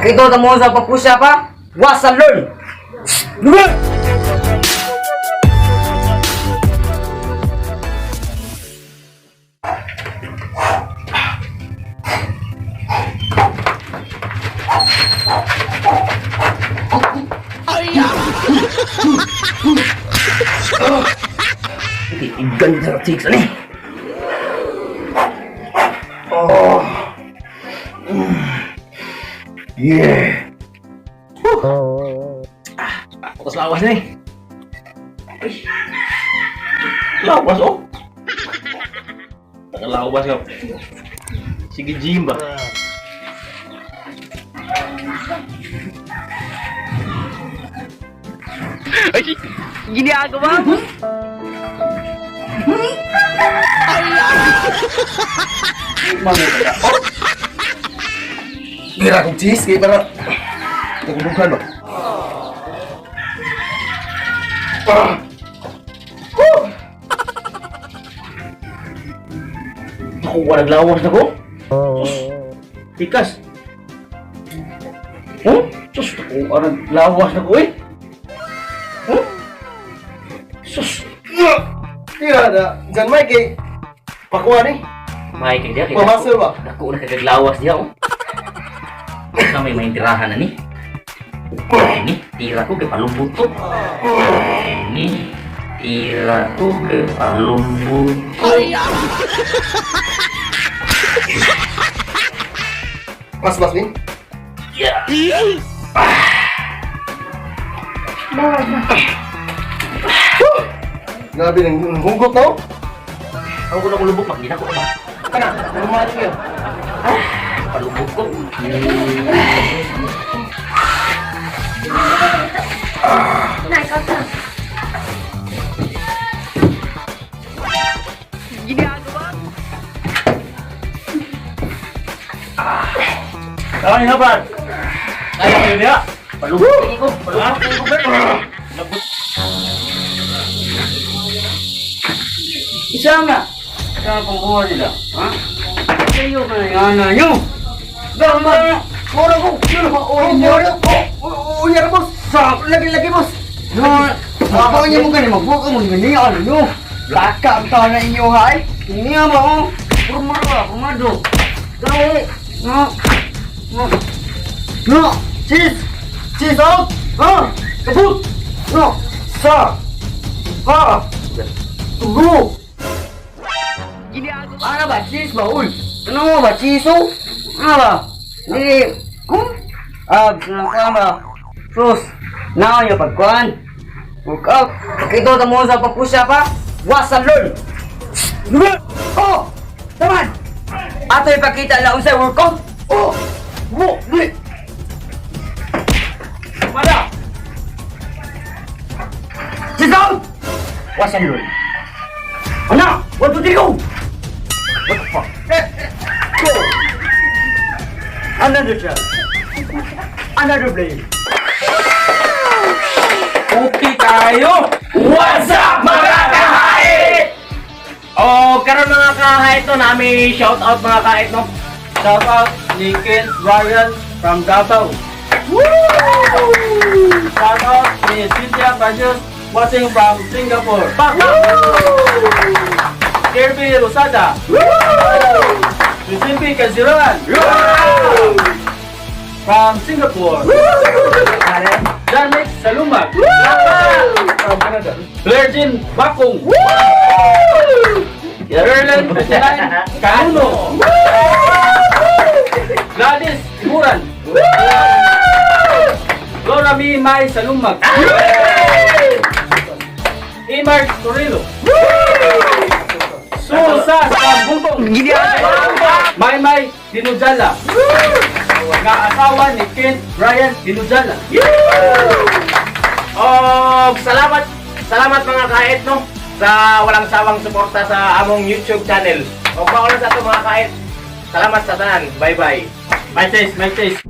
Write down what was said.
Pakita mo sa pag-push up ha. What's a learn? Lugar! Ganda na chicks, ano eh? Oh. Yeah. Tapos lawas na eh. Ay. Lawas oh. Nakalawas ka. Sige, gym ba? Ay, ginagawa mo? Gira kong cheese kay para naguluhan ba? Ah. Woo! Ako, walang lawas na ko. Sus, tikas. Oh, sus, ako, walang lawas na ko eh. Oh, sus. Tira na, Jan Mike kay pakuha ni. May kay diya, kay Mamasel ba? Dako na kagaglawas diya oh. Sa may maintirahan na ni. Ini, tira ko kay palumbot ko. Ini, tira ko kay palumbot ko. Mas mas ni. Yeah. Grabe nang hugot na oh. Ako ko na kulubok, pag ko ba? Kana, normal niyo. Palubot ko. Tama niyo ba? Kaya kayo niya? Palubot ko. Palubot ko. Isa nga. Sa pangkuha nila. Ha? Kayo ka na nga nyo. Gama! Ora ko, ora ora oh, oh, yara boss. Sa Lagi lagi boss. No, ako niyo mo gani magbuka mo gani ano nyo. Laka ang taon na inyo ha eh. Hindi nga ba oh. Purmado ba, purmado. Gawi. No. No. No. Cheese. Cheese out. Ha? Kabut. No. Sa. Ha. Tulo. Ano ba? Cheese ba? Uy. Ano mo ba? Cheese oh? Ano ba? Hindi. Kung? Ah, kuan ba? Sus. Now yung pagkuan. Work out. Pakita mo sa pag-push up ha. What's a learn? Oh! Taman! Ato ipakita lang sa workout. Oh! Mo! Di! Mada! Sit down! What's a learn? Ana! 1, 2, 3, go! What the fuck? Go! Another try. Another blade. Okay tayo! What's up mga kahait? Oh, karon mga kahait no, nami shout out mga kahait no. Shout out ni Ken Ryan from Davao. Woo! Shout out ni Cynthia Bajos watching from Singapore. Kirby Rosada. Woo! Giuseppe Kaziran. From Singapore. Janet Salumag. From Canada. Blair Jean Bakong. Erlen 59 Kanuno. Gladys Imuran. Laura Mi May Salumag. Imar Torilo. Susa Sambutong. May May Dinujala. Nga asawa ni Ken Brian Dinujala. Oh, salamat salamat mga kahit no sa walang sawang suporta sa among YouTube channel. O paola sa ato mga kahit. Salamat sa tanan. Bye-bye. My taste, my taste.